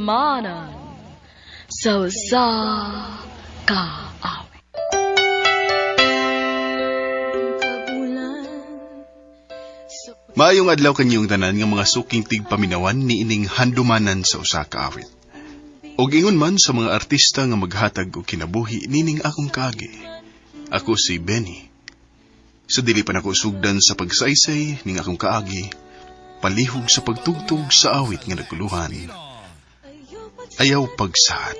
Handumanan sa usa ka awit. Maayong adlaw kanyong tanan nga mga suking tigpaminawan niining handumanan sa usa ka awit. Og ingon man sa mga artista nga maghatag og kinabuhi nining akong kaagi. Ako si Benny. Sa dili pa nako sugdan sa pagsaysay ning akong kaagi, palihog sa pagtugtog sa awit nga nagkuluhan. Ayaw pagsaad.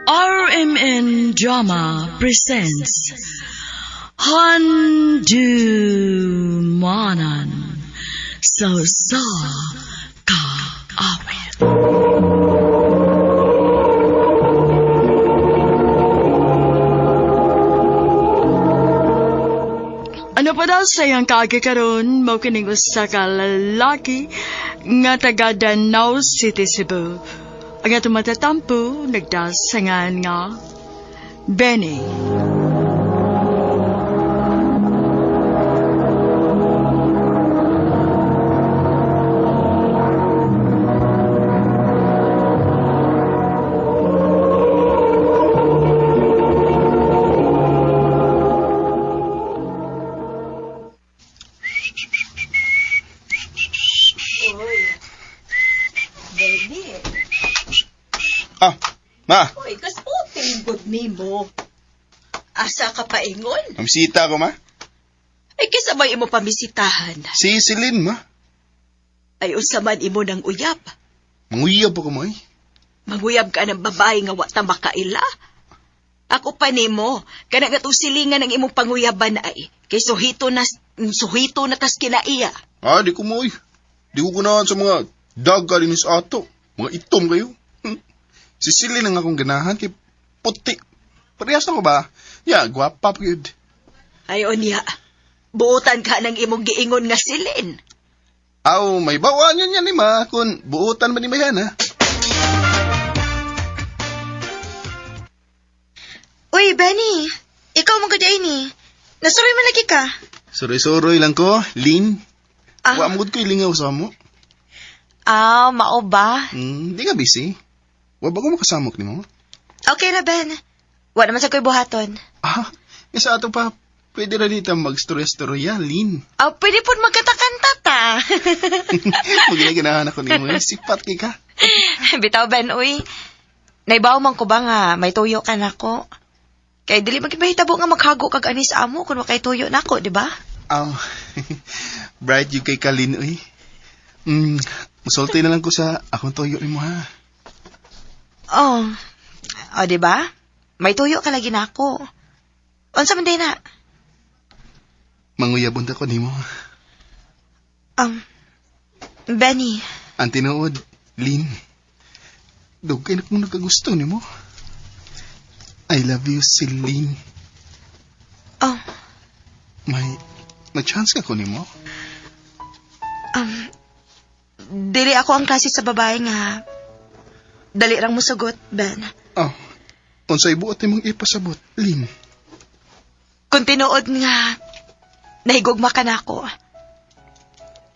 RMN Drama presents Handumanan sa usa ka awit. Ano pa daw sa iyang kaagi karon mao kining usa ka lalaki nga taga Danao City, Cebu. Ang atong matatampo nagdasangan nga Benny. Benny, Ah, ma, oy, kasputing good nimo. Asa ka paingon? amisita ko ma. Ay, kisa may imo pamisitahan. Si Celine ma. Ay, unsa man imo ng uyab. Manguyab ako mo eh. Manguyab ka ng babae nga wa ta makaila. Ako pa nimo, kana nga tong silingan ang imong panguyaban ay, kay suhito na tas kinaiya. Ah, di ko mo eh. Di ko ganahan sa mga daga din sa ato. Mga itom kayo. Si Celine ang akong ganahan kay puti. Parehas na ko ba? Ya, gwapa pa yun. Ay, unya, buotan ka ng imong giingon nga silin. Aw, may bawaan yan yan ni ma. Kung buotan ba ni ma yan, ha? Uy, Benny! Ikaw mo gud ni. Nasuroy man lagi ka. Suroy-suroy lang ko, Lin. Ah. Wa mo gud ko ilingaw sa mo. Ah, mao ba? Di ka busy. Wa ba ko makasamok nimo? Okay ra, Ben. Wa naman sa ko'y buhaton. Ah, eh, sa ato pa, pwede ra dito mag-storya-storya, Lin. Ah, pwede po magkanta-kanta ta. Magina-ganahan ako nimo. eh. Sipat kay ka. Bitaw, Ben, uy. Naibaw man ko ba nga may tuyo ka nako? Kay dili man gid mahitabo nga maghago kag anis amo kun wa kay tuyo nako, di ba? Aw, bright yung kay Kalin, uy. Mm, musulti na lang ko sa akong tuyo nimo ha. Oh. Oh, di ba? May tuyo ka lagi nako. Unsa man day na? Manguyabon ta ko nimo. Um, Benny, Ang tinuod, Lin. Dugay na kong nagkagusto nimo. I love you, Celine. oh, May chance ka ko nimo? Um, dili ako ang klase sa babae nga dali rang musugot, Ben. Oh, unsay buot nimong ipasabot, Lin? Kung tinuod nga nahigugma ka na ako,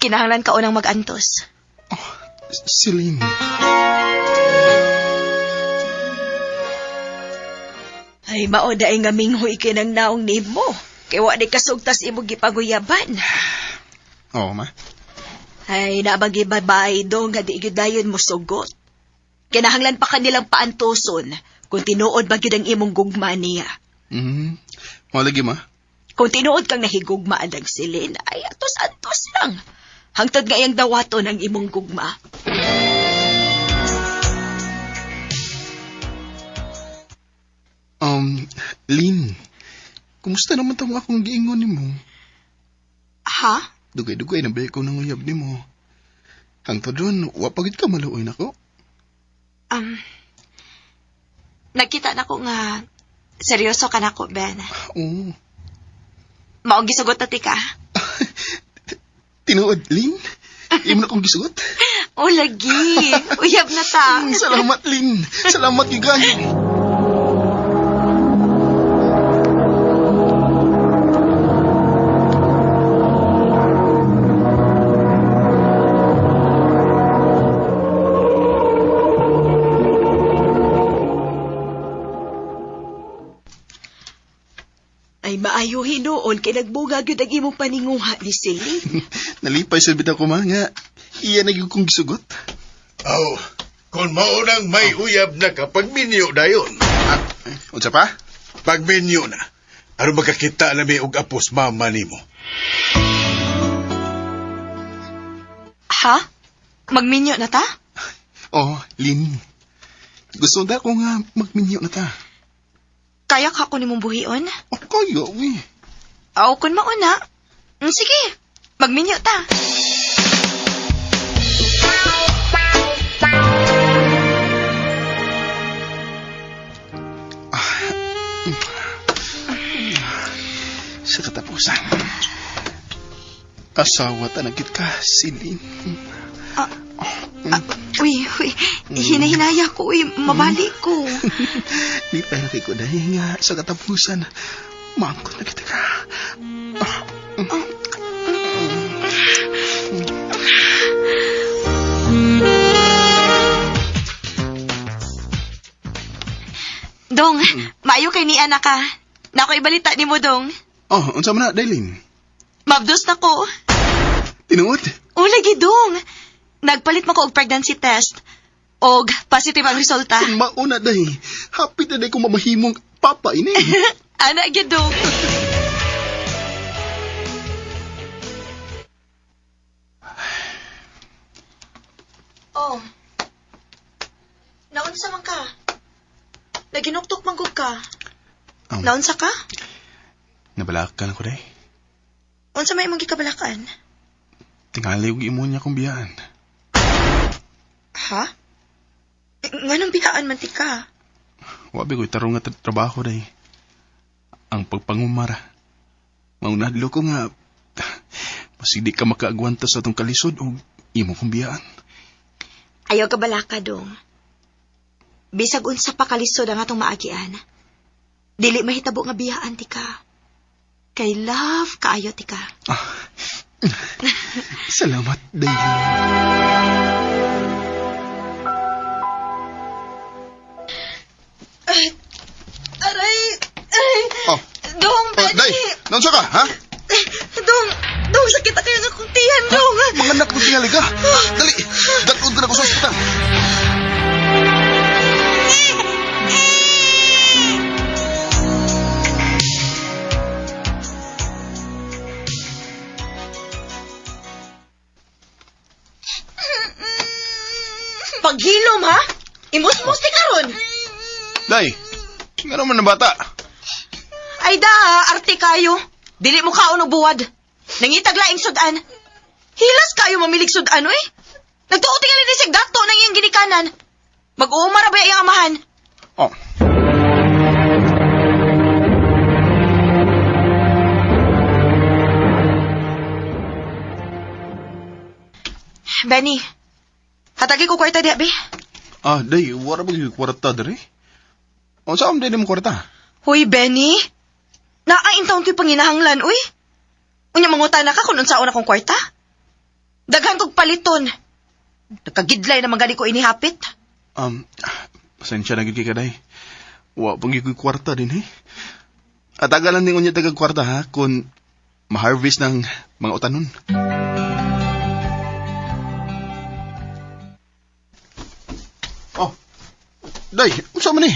kinahanglan ka unang mag-antos. Oh, Celine. Ay, mao daay nga minghoy kay nang naong nimo. Kay wa di kasugtas imong gipanguyaban. Oo, ma. Ay, nabagi babae do nga di gyud dayon mo sugot. Kinahanglan pa kanilang paantuson kung tinuod ba gyud ang imong gugma niya. Mm. Mao lagi, ma. Kung tinuod kang nahigugma ang silin, ay atos-antos lang. Hangtod nga iyang dawaton ang imong gugma. Lin, kumusta naman tong akong giingon nimo? Ha? Dugay-dugay na ba ko nang uyab nimo? Hangtod ron, wa pa gid ka maluoy nako. Um, nagkita na ko nga seryoso ka na ko, Ben. Oo. Maong gisugot na ti ka. Tinuod, Lin. Imo na kong gisugot. O, lagi. Uyab na ta. Salamat, Lin. Salamat, gyud kayo. Kay nagbunga gyud ang imong paninguha ni Celine. Nalipay sa bitaw ko ma nga iya na gyud kong gisugot. Aw, kung maunang may uyab na ka, pagminyo dayon. Unsa pa? Pagminyo na. Aron makakita na mi og apos mama nimo. Ha? Magminyo na ta? Oh, Lin. Gusto na ko nga magminyo na ta. Kaya ka ko nimong buhion? Oh, kaya, uy. Aw, kun mauna. Sige, magminyo ta. Sa katapusan. Asawa tanagit ka, si Lin. Uy, uy, hinahinaya ko, uy, mabali ko. Di pa na ko dahil nga sa katapusan. Maangkot na kita ka. Dong, maayo kay ni anak ka. Nako ibalita ni mo, Dong. Oh, unsa man na, Daylin? Mabdos na ko. Tinuod? Ulagi, Dong. Nagpalit mo ko og pregnancy test. Og positive ang resulta. Kung mauna day, hapit na day kung mamahimong papa ini. Ana gyud, Dong. Oh. Naunsa man ka? Naginuktok man gud ka. Naunsa ka? Nabalakan ko day. Unsa may imong gikabalakan? Tingali og imo niya kong biyaan. Ha? Nganong biyaan man ti ka? Wa ba ko'y tarong nga trabaho day. Ang pagpangumara. Maunadlo ko nga basig di ka makaagwanta sa atong kalisod o imo kong biyaan. Ayaw ka balaka, dong. Bisag unsa pa kalisod ang atong maagian. Dili mahitabo nga biyaan ti ka. Kay love kaayo ti ka. Ah. Salamat, Daylin. Aray! Aray! Oh, Dong, oh, Day, naunsa ka, ha? Dong! Dong, sakit na kayo ng akong tiyan, dong! Mga anak ko tingali ka. Dali, dalon ka na ko sa ospital. Paghilom, ha? Imusmos ti karon. Day, nga naman ang bata. Ay da, arte kayo. Dili mo kaon og buwad. Nangitag laing sudan. Hilas kayo mamilig sudan, oy. Nagtuo tingali ni sig dato nang iyang ginikanan. Mag-uuma ra ba iyang amahan? Oh. Benny, hatagi ko kwarta diha, be. Ah, Day, wala ba yung kwarta dere? O, saan din mo kwarta? Hoy, Benny. Naa in town ko'y panginahanglan, uy. Unya manguta na ka kung unsaon akong kwarta. Daghan kog paliton. Nagkagidlay na gani ko inihapit. Pasensya na gid kay ka, Day. Wa pang yung kwarta din, eh. Atagalan din unya tagag kwarta, ha? Kung ma-harvest ng mga utanon. Oh, Day, unsa man eh?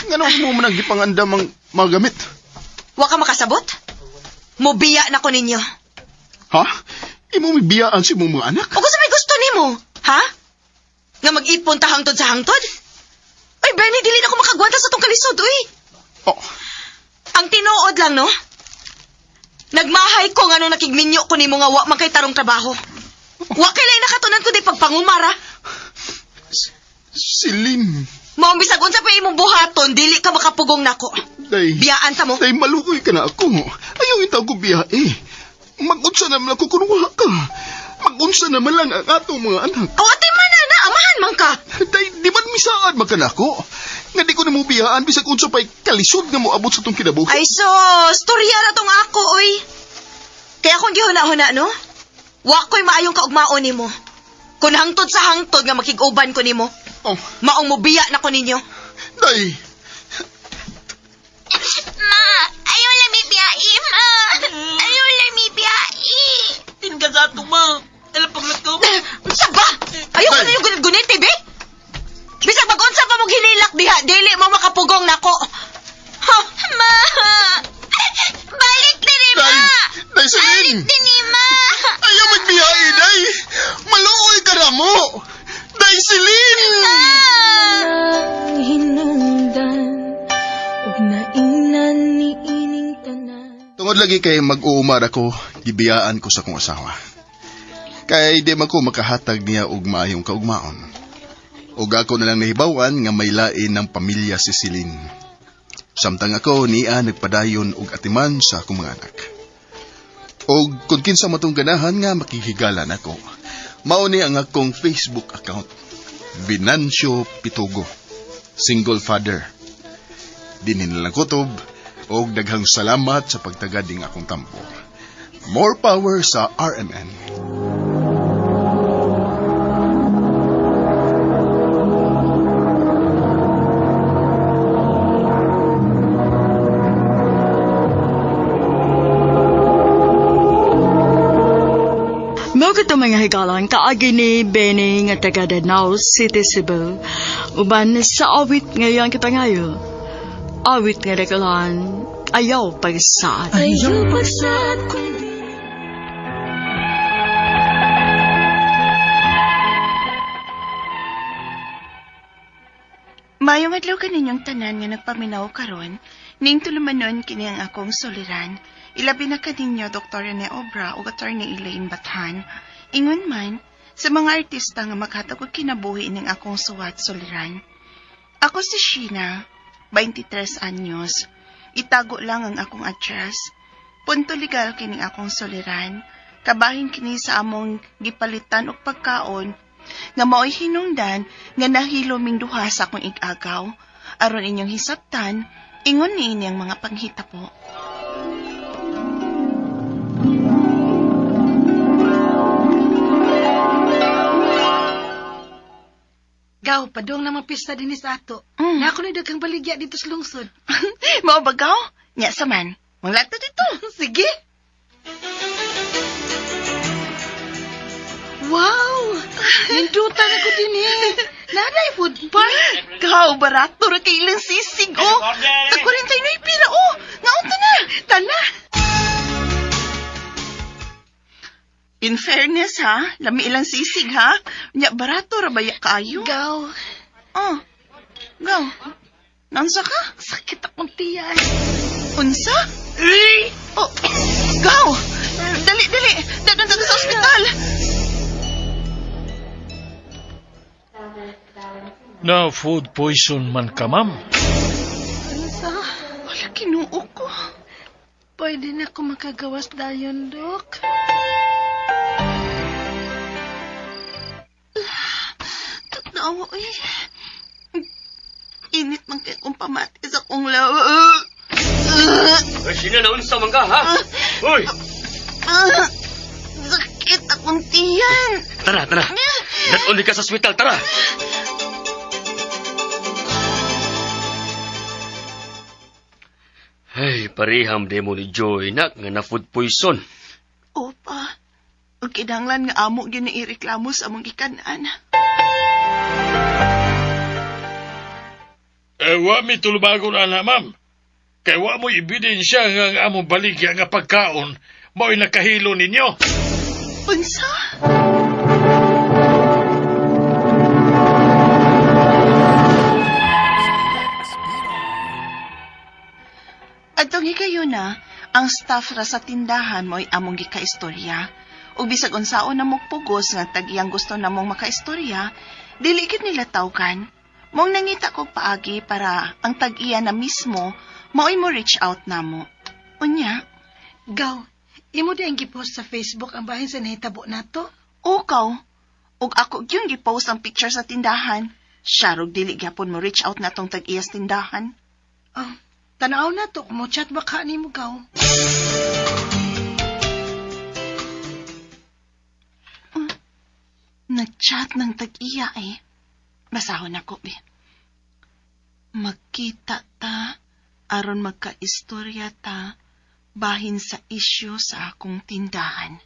Ngano mo man ang gipangandam ang mga gamit? Wa ka makasabot? Mubiya na ko ninyo. Ha? Imo may biyaan si imong mga anak? O kung sa may gusto nimo, ha? Nga mag-ipon ta hangtod sa hangtod? Uy, Benny, dili na ako makagwanta sa tong kalisod, uy. Oh, Ang tinuod lang, no? Nagmahay ko nga nung nakigminyo ko nimo nga wa man kay tarong trabaho. Wa kay lay nakatunan ko di pagpangumara. si Lynn. Maong bisag unsa pa imong buhaton, dili ka makapugong nako. Day. Biyaan ta mo. Day, malukoy ka na ako. Ayaw itaw ko biyae. Mag-unsa naman ako kung wa ka. Mag-unsa naman lang ang atong mga anak. O ate man na, amahan man ka. Day, di man misaad man ka na ako. Nga di ko na mo biyaan, bisag unsa pa'y kalisod nga moabot sa itong kinabuhi. Ay so, storya na tong ako, oy. Kaya akong gihuna-huna, no? Wa ko'y maayong kaugmaon nimo. Kung hangtod sa hangtod nga makig-uban ko nimo, Oh, maong mobiya na ko ninyo. day. Ma, ayaw lang bibiyai, ma. sa ato, ma. Alam paglakaw. Unsa ba? Ayoko na yung gunit-gunit, eh, be. Bisag mag-unsa pa mong hinilak diha, dili mo makapugong nako. Ha? Ma! Balik na ni Ma! Day! Day, Celine! Balik na ni Ma! Ayaw magbiyahe, Day! Maluoy ka na mo! Day, Celine! Tungod lagi kay mag-uumar ako, gibiyaan ko sa kong asawa. Kay di man ko makahatag niya og maayong kaugmaon. Ug ako na lang nahibawan nga may lain ng pamilya si Celine. Samtang ako niya nagpadayon og atiman sa akong mga anak. Og kung kinsa matong ganahan nga makihigalan ako, mao ni ang akong Facebook account. Venancio Pitugo, single father. Dinhi na lang kutob og daghang salamat sa pagtagad ning akong tampo. More power sa RMN. Mao kato mga higalan, kaagi ni Benny nga taga Danao City, Cebu. Uban sa awit ngayong kipangayo. Awit nga dakulan, ayaw pagsaad. Ayaw pagsaad kung di Mayong adlaw kaninyong tanan nga nagpaminaw karon, ning tulumanon kini ang akong suliran. Ilabi na kaninyo Dr. Rene Obra ug Attorney Elaine Bathan. Ingon man sa mga artista nga maghatag og kinabuhi ning akong suwat suliran. Ako si Sheena, 23 anyos. Itago lang ang akong address. Punto legal kining akong suliran. Kabahin kini sa among gipalitan og pagkaon nga mao'y hinungdan nga nahilo ming duha sa akong igagaw aron inyong hisabtan ingon niini ang mga panghitabo. Gaw, padung naman pista din sa ato. Mm. Na ako ni daghang baligya dito sa lungsod. Mao ba gaw? Nya sa man. Manglato dito. Sige. Wow! Nindutan ako din eh. Nanay food park. Gaw, barato ra kay ilang sisig oh. Tag 49 pira oh. Ngaon ta na. Tana. In fairness ha, lami ilang sisig ha. Nya barato ra baya kaayo. Gaw, Oh. Gaw. Naunsa ka? Sakit akong tiyan. Unsa? Oh, gaw! Dali, dali! Dadon ta sa ospital! Na food poison man ka, ma'am. Unsa? Wala, kinuo ko. Pwede na ako makagawas dayon, Dok. Tanawa, uy. Init man kay kong pamati sa kong lawa. Ay, sino na unsa man ka, ha? Uy! Sakit akong tiyan. Tara, tara. Dadon ka sa ospital, tara. Ay, pareham demo ni Joy nak nga na food poison. Opa, ang kinahanglan nga amo gyud ni ireklamo sa among gikanan. Eh, wa mi tulubagon ana, ma'am. Kay wa mo ebidensya nga ang among baligya nga pagkaon mao'y nakahilo ninyo. Unsa? Atong higayuna, ang staff ra sa tindahan mo'y among gikaistorya. Ug bisag unsaon na pugos nga tag-iyang gusto namong makaistorya, dili gid nila tawgan. Mong nangita kog paagi para ang tag-iya na mismo mao'y mo reach out namo. Unya, Gaw, imo di ang gipost sa Facebook ang bahin sa nahitabo nato. ukaw. Ug ako gyud gipost ang picture sa tindahan. Siya rog dili gyapon mo reach out natong tag-iya sa tindahan. Oh, tanaw na to, mo chat ba ka nimo, Gaw? Nag-chat ng tag-iya eh. Basahon ako, be. Magkita ta, aron magkaistorya ta, bahin sa isyu sa akong tindahan.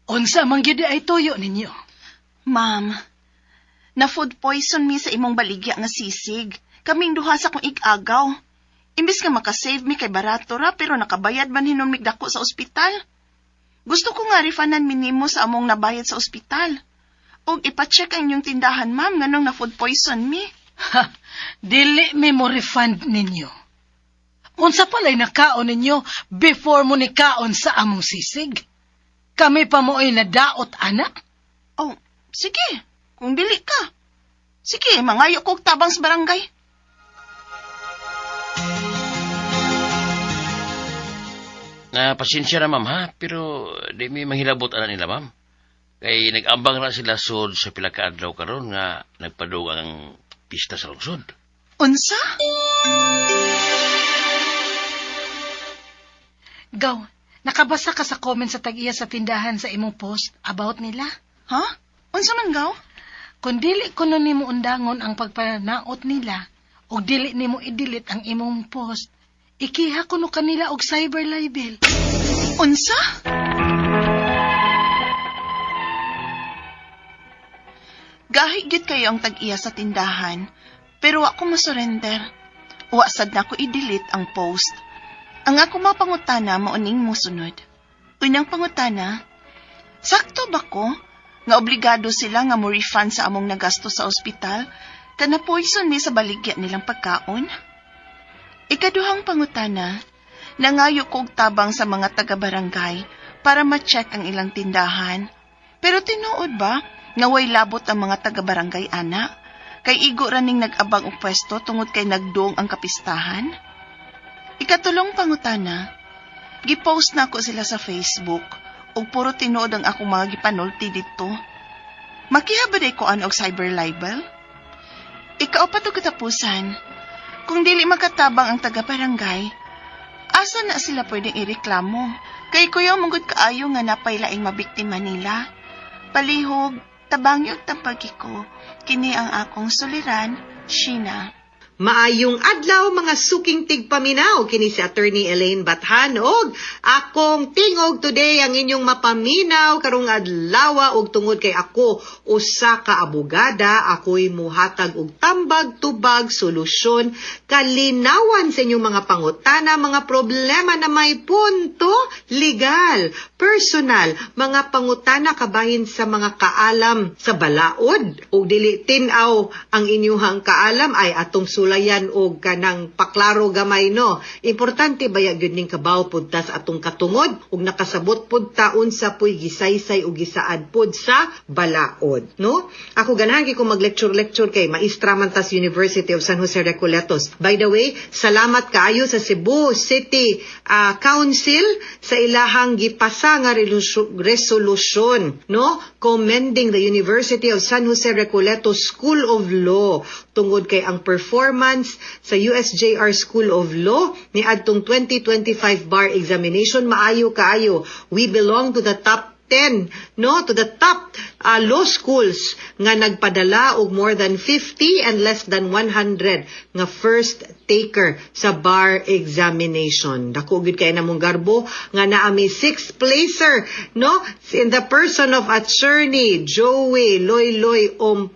Unsa man gyud ay tuyo ninyo? Ma'am, na food poison mi sa imong baligya nga sisig. Kaming duha sa akong ig-agaw. Imbis nga makasave mi kay barato ra, pero nakabayad man hinon mig dako sa ospital. Gusto ko nga refundan mi nimo sa among nabayad sa ospital. Og ipacheck ang inyong tindahan, ma'am, nganong na food poison mi. Ha, dili mi mo refund ninyo. Unsa pala'y nakaon ninyo before mo nikaon sa among sisig? Kami pa mo'y nadaot, ana? Oh, sige. Kung dili ka. Sige, mangayo kog tabang sa barangay. Na pasensya na, ma'am, ha, pero di mi manghilabot ana nila, ma'am. Kay nag-ambang ra sila sod sa pila ka adlaw karon nga nagpadung ang pista sa lungsod. Unsa? Gaw, nakabasa ka sa comment sa tag-iya sa tindahan sa imong post about nila? Ha? Unsa man, gaw? Kung dili kuno nimo undangon ang pagpanaot nila ug dili nimo i-delete ang imong post, ikiha kuno kanila og cyber libel. Unsa? Gahi gyud kayo ang tag-iya sa tindahan, pero wa ko mosurrender. Wa sad na ko i-delete ang post. Ang ako mapangutana mao ning mosunod. Unang pangutana, sakto ba ko nga obligado sila nga mo refund sa among nagasto sa ospital kana poison mi sa baligya nilang pagkaon? Ikaduhang pangutana, nangayo ko og tabang sa mga taga-barangay para ma-check ang ilang tindahan. Pero tinuod ba nga way labot ang mga taga-barangay ana? Kay igo ra ning nag-abang og pwesto tungod kay nagduong ang kapistahan? Ikatulong pangutana, gipost na ako sila sa Facebook ug puro tinuod ang akong mga gipanulti didto. Makiha ba day ko og cyber libel? Ikaupat ug katapusan, kung dili makatabang ang taga-barangay, asa na sila pwedeng ireklamo? Kay kuya mungod kaayo nga napay laing mabiktima nila. Palihog, tabangi og tampagi ko. Kini ang akong suliran, Sheena. Maayong adlaw, mga suking tigpaminaw, kini si Attorney Elaine Bathan og akong tingog today ang inyong mapaminaw karong adlaw. Og tungod kay ako usa ka abogada, ako'y muhatag og tambag, tubag, solusyon, kalinawan sa inyong mga pangutana, mga problema na may punto legal, personal, mga pangutana kabahin sa mga kaalam sa balaod ug dili tin-aw ang inyuhang kaalam ay atong sulayan og kanang paklaro gamay, no. Importante baya gyud ning kabaw pud ta sa atong katungod ug nakasabot pud ta unsa puy gisaysay ug gisaad pud sa balaod, no. Ako ganahan kay ko mag-lecture lecture kay maestra man ta sa University of San Jose Recoletos. By the way, salamat kaayo sa Cebu City Council sa ilahang gipasa nga resolution, no, commending the University of San Jose Recoletos School of Law tungod kay ang performance sa USJR School of Law niadtong 2025 bar examination maayo kaayo. We belong to the top 10, no, to the top law schools nga nagpadala og more than 50 and less than 100 nga first taker sa bar examination. Dako gyud kay namong garbo nga naa mi six placer, no, in the person of Attorney Joey Loyloy Ompad,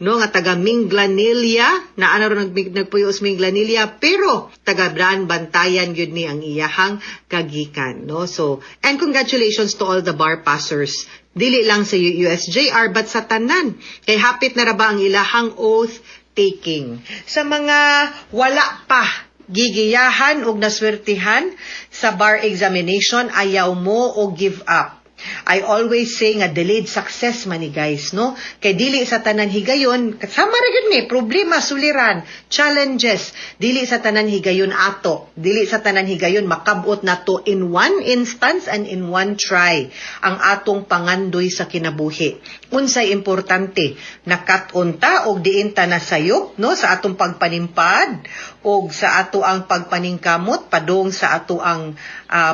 no, nga taga Minglanilla na ana ron nagpuyo sa Minglanilla pero taga Braan Bantayan gyud ni ang iyahang kagikan, no. So, and congratulations to all the bar passers, dili lang sa USJR but sa tanan kay hapit na ra ba ang ilahang oath taking. Sa mga wala pa gigiyahan og naswertihan sa bar examination, ayaw mo o give up. I always say nga delayed success man ni, guys, no? Kay dili sa tanan higayon, kasama ra gyud ni problema, suliran, challenges. Dili sa tanan higayon ato. Dili sa tanan higayon makabot nato in one instance and in one try ang atong pangandoy sa kinabuhi. Unsay importante, nakat-on ta og diin ta nasayop, no, sa atong pagpanimpad og sa ato ang pagpaningkamot padung sa ato ang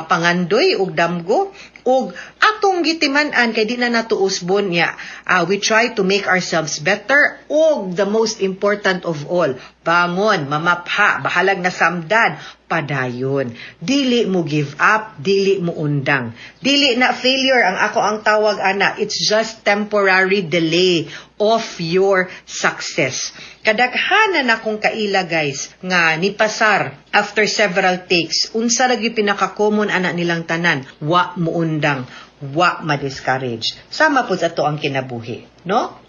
pangandoy og damgo ug atong gitiman-an kay di na nato usbon niya. We try to make ourselves better ug the most important of all, bangon, mamapha, bahalag na samdan. Padayon. Dili mo give up, dili mo undang. Dili na failure ang ako ang tawag ana. It's just temporary delay of your success. Kadaghanan akong kaila, guys, nga nipasar after several takes. Unsa lagi pinaka-common ana nilang tanan? Wa muundang, wa ma-discourage. Sama po sa ato ang kinabuhi, no?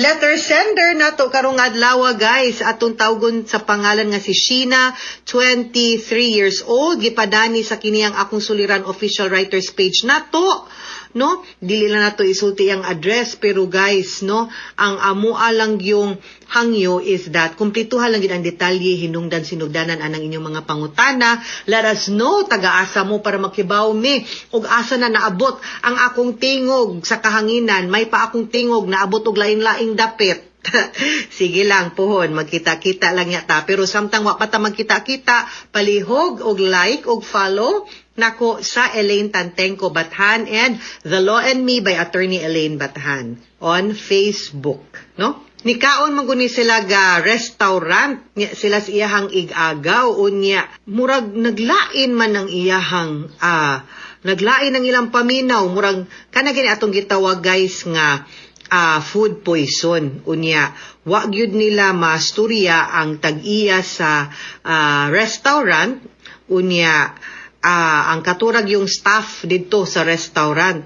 Letter sender nato karong adlaw, guys, atong tawgon sa pangalan nga si Sheena, 23 years old, gipadani sa kiniyang Akong Suliran official writers page nato, no? Dili lang nato isulti ang address, pero guys, no, ang amua lang yung hangyo is that kumplituhan lang gid ang detalye, hinungdan sinugdanan anang inyong mga pangutana. Let us know taga-asa mo para makibaw mi ug asa na naabot ang akong tingog sa kahanginan. May pa akong tingog naabot og lain-laing dapit. Sige lang pohon, magkita-kita lang yata. Pero samtang wa pa ta magkita-kita, palihog og like og follow nako sa Elaine Tantengco Bathan and The Law and Me by Attorney Elaine Bathan on Facebook, no? Nikaon man guni sila ga restaurant nya sila sa iyahang ig-agaw, unya murag naglain man ang iyahang naglain ang ilang paminaw, murag kana gani atong gitawag, guys, nga food poison. Unya wa gyud nila masturya ang tag-iya sa restaurant, unya ang katurag yung staff didto sa restaurant.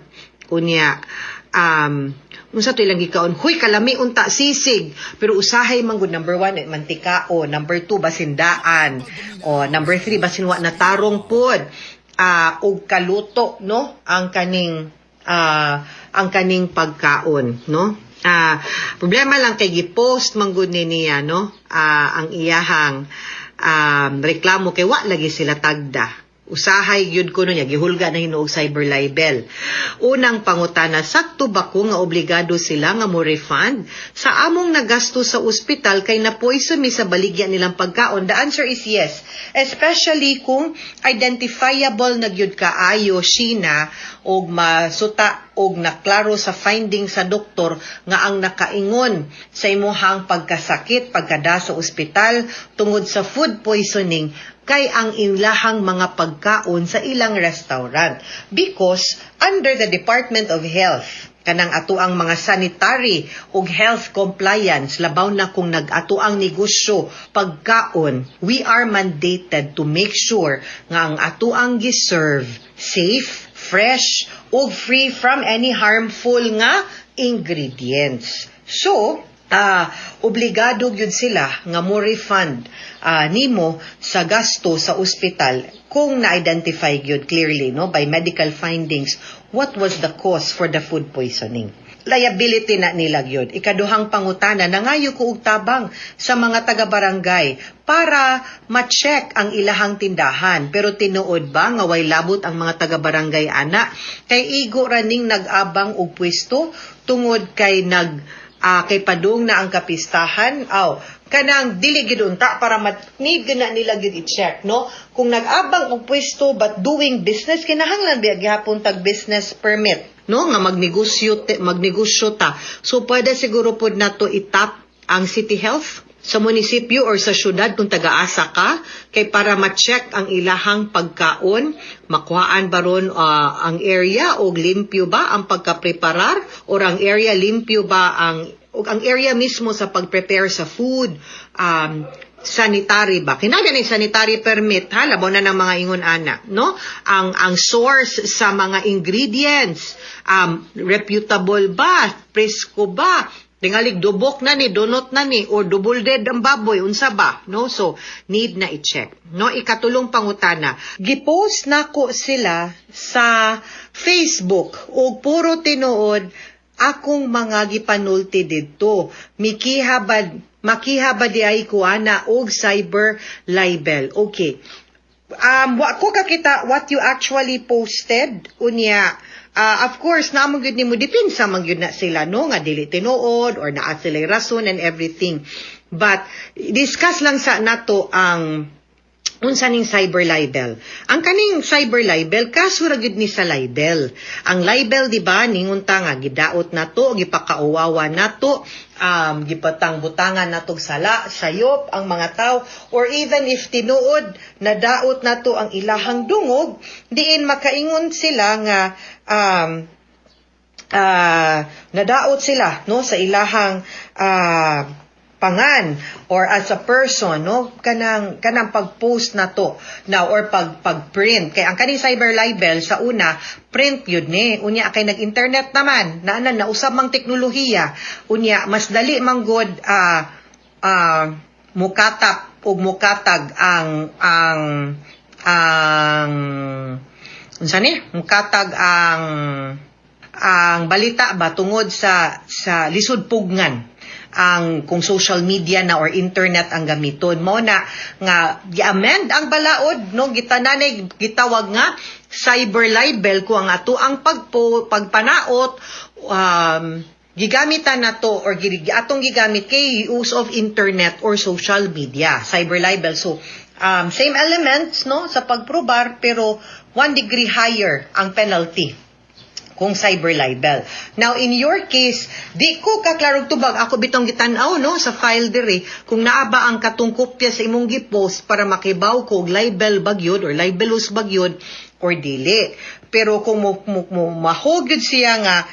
Unya unsa to ilang gikaon, huy, kalami unta sisig, pero usahay man gud, number one, eh, mantika, o number two, basindaan, o number three, basin wa na tarong pod og kaluto, no, ang kaning pagkaon, no? Problema lang kay gi-post man gud ni niya, no, ang iyahang reklamo kay wa lagi sila tagda. Usahay gyud kuno niya gihulga na hinuog cyber libel. Unang pangutana, sakto ba ko nga obligado sila nga mo refund sa among nagasto sa ospital kay na-poison mi sa baligya nilang pagkaon? The answer is yes. Especially kung identifiable na gyud kaayo, Sheena, og masuta og naklaro sa finding sa doktor nga ang nakaingon sa imuhang pagkasakit, pagkada sa ospital tungod sa food poisoning kay ang ilahang mga pagkaon sa ilang restaurant, because under the Department of Health, kanang atuang mga sanitary ug health compliance, labaw na kung nag-atuang negosyo pagkaon, we are mandated to make sure nga ang atuang giserve safe, fresh ug free from any harmful nga ingredients. So obligado gyud sila nga mo refund nimo sa gasto sa ospital kung na-identify gyud clearly, no, by medical findings what was the cause for the food poisoning. Liability na nila gyud. Ikaduhang pangutana, nangayo ko og tabang sa mga taga-barangay para ma-check ang ilahang tindahan. Pero tinuod ba nga way labot ang mga taga-barangay ana? Kay igo ra ning nag-abang og pwesto tungod kay nag kay padung na ang kapistahan. Aw, kanang dili gid unta para mat need gid na nila gid i-check, no, kung nag-abang og pwesto but doing business, kinahanglan biya gihapon tag business permit, no, nga magnegosyo ta. So pwede siguro pod nato itap ang City Health sa munisipyo or sa syudad kung taga-asa ka kay para ma-check ang ilahang pagkaon, makuhaan ba ron ang area og limpyo ba ang pagka-preparar or ang area limpyo ba ang ug ang area mismo sa pag-prepare sa food, sanitary ba? Kinahanglan ni sanitary permit ha, labaw na ng mga ingon ana, no? Ang source sa mga ingredients, reputable ba? Presko ba? Tingalig dubok na ni, dunot na ni, or double dead ang baboy, unsa ba? No? So, need na i-check. No? Ikatulong pangutana. Gipost nako sila sa Facebook og puro tinuod akong mga gipanulti didto. Mikiha ba, makiha ba di ay ko ana og cyber libel? Okay. Wa ko kakita what you actually posted, unya. Of course, naa man gyud nimo depensa man gyud na sila, no, nga dili tinuod or naa sila rason and everything. But discuss lang sa nato ang Unsa ning cyber libel? Ang kaning cyber libel, kaso ra gyud ni sa libel. Ang libel, di ba, ningon ta nga gidaot nato, gipakauwawa nato, gipatang-butangan nato sala, sayop ang mga tao, or even if tinuod nadaot nato ang ilahang dungog, diin makaingon sila nga nadaot sila, no, sa ilahang pangan or as a person, no, kanang pag-post na to now or pag-print, kay ang kaning cyber libel sa una print yun ni. Unya kay nag-internet naman na na nausab mang teknolohiya, unya mas dali man gud mukatap ug mukatag ang unsa ni, mukatag ang balita ba tungod sa lisod pugngan ang kung social media na or internet ang gamiton. Mo na nga gi-amend ang balaod, no, gitananay gitawag nga cyber libel ko ang ato ang pagpanaot gigamitan na to or atong gigamit kay use of internet or social media, cyber libel. So same elements, no, sa pagprobar, pero one degree higher ang penalty kung cyber libel. Now, in your case, di ko kaklarog tubag, ako bitong gitan-aw, no, sa file diri kung naa ba ang katong kopya sa imong gipost para makibaw ko og libel ba gyud or libelous ba gyud or dili. Pero kung mo mahog gyud siya nga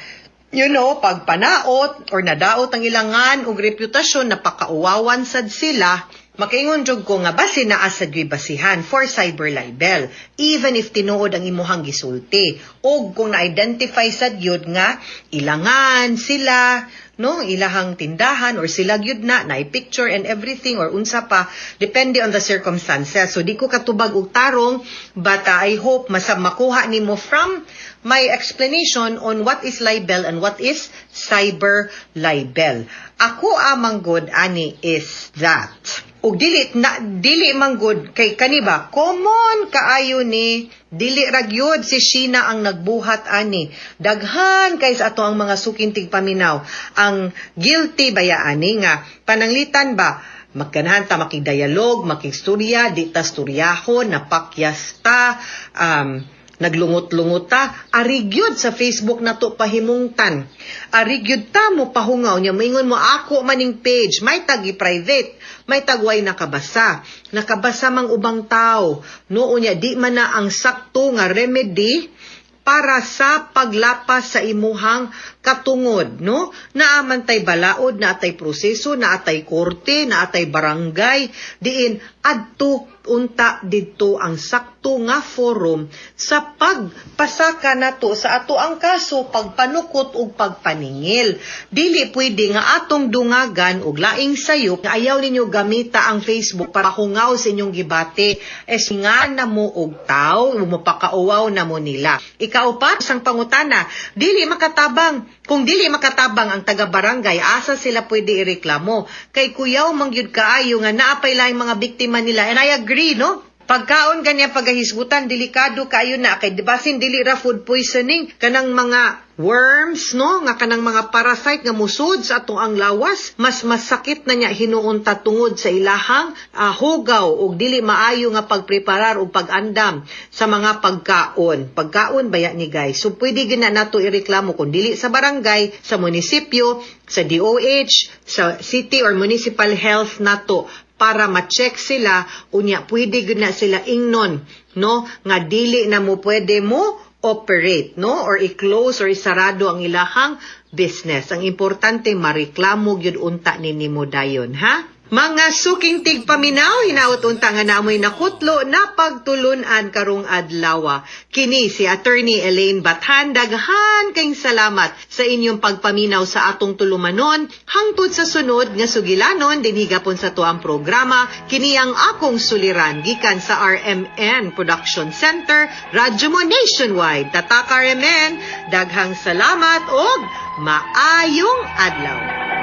pagpanaot or nadaot ang ilangan og reputasyon, napakauwawan sad sila, makaingon jud ko nga basi naa sa gyud basihan for cyber libel even if tinuod ang imuhang gisulti og kung na-identify sad gyud nga ilangan sila, no, ilahang tindahan or sila gyud na na picture and everything or unsa pa, depende on the circumstances. So di ko katubag og tarong, but I hope masab makuha nimo from my explanation on what is libel and what is cyber libel. Ako amang good ani is that ug dili na dili man gud kay kani ba, common kaayo ni, dili ra gyud si Sheena ang nagbuhat ani. Daghan kay sa ato ang mga suking tigpaminaw ang guilty baya ani nga pananglitan ba magganahan ta makigdialog, makigstorya, di ta storyahon, napakyas ta, naglungot-lungot ta, ari gyud sa Facebook na to pahimungtan. Ari gyud ta mo pahungaw niya, moingon mo ako maning page, may tagi private, may tagway nakabasa. Nakabasa mang ubang tao. No, unya di man na ang sakto nga remedy para sa paglapas sa imuhang katungod, no? Naa man tay balaod, naatay proseso, naatay korte, naatay barangay, diin adto unta didto ang sakto nga forum sa pagpasaka nato sa ato ang kaso, pagpanukot ug pagpaningil. Dili pwede nga atong dungagan og laing sayop nga ayaw ninyo gamita ang Facebook para hungaw sa inyong gibati es nga na mo og taw mopakauwaw na mo nila. Ikaupat sang pangutana, dili makatabang. Kung dili makatabang ang taga-barangay, asa sila pwede ireklamo? Kay kuyaw mangyud kaayo nga naapay laing mga biktima nila. And I agree, no? Pagkaon kanya pagahisgutan, delikado kaayo na kay basin dili ra food poisoning, kanang mga worms, no, nga kanang mga parasite nga musod sa atong ang lawas, mas masakit na niya hinuon ta tungod sa ilahang hugaw ug dili maayo nga pagpreparar ug pag-andam sa mga pagkaon. Pagkaon baya ni, guys. So pwede gina nato ireklamo kung dili sa barangay, sa munisipyo, sa DOH, sa city or municipal health nato para ma-check sila. Unya pwede gud na sila ingnon, no, nga dili na mo pwede mo operate, no, or i-close or isarado ang ilahang business. Ang importante, mareklamo gyud unta ni nimo dayon, ha. Mga suking tigpaminaw, hinaot unta nga namoy nakutlo na pagtulunan karong adlaw. Kini si Attorney Elaine Bathan, daghan kayong salamat sa inyong pagpaminaw sa atong tulumanon hangtod sa sunod nga sugilanon dinhi gapon sa tuang programa, kini ang akong suliran gikan sa RMN Production Center, Radyo Mo Nationwide. Tatak RMN, daghang salamat og maayong adlaw.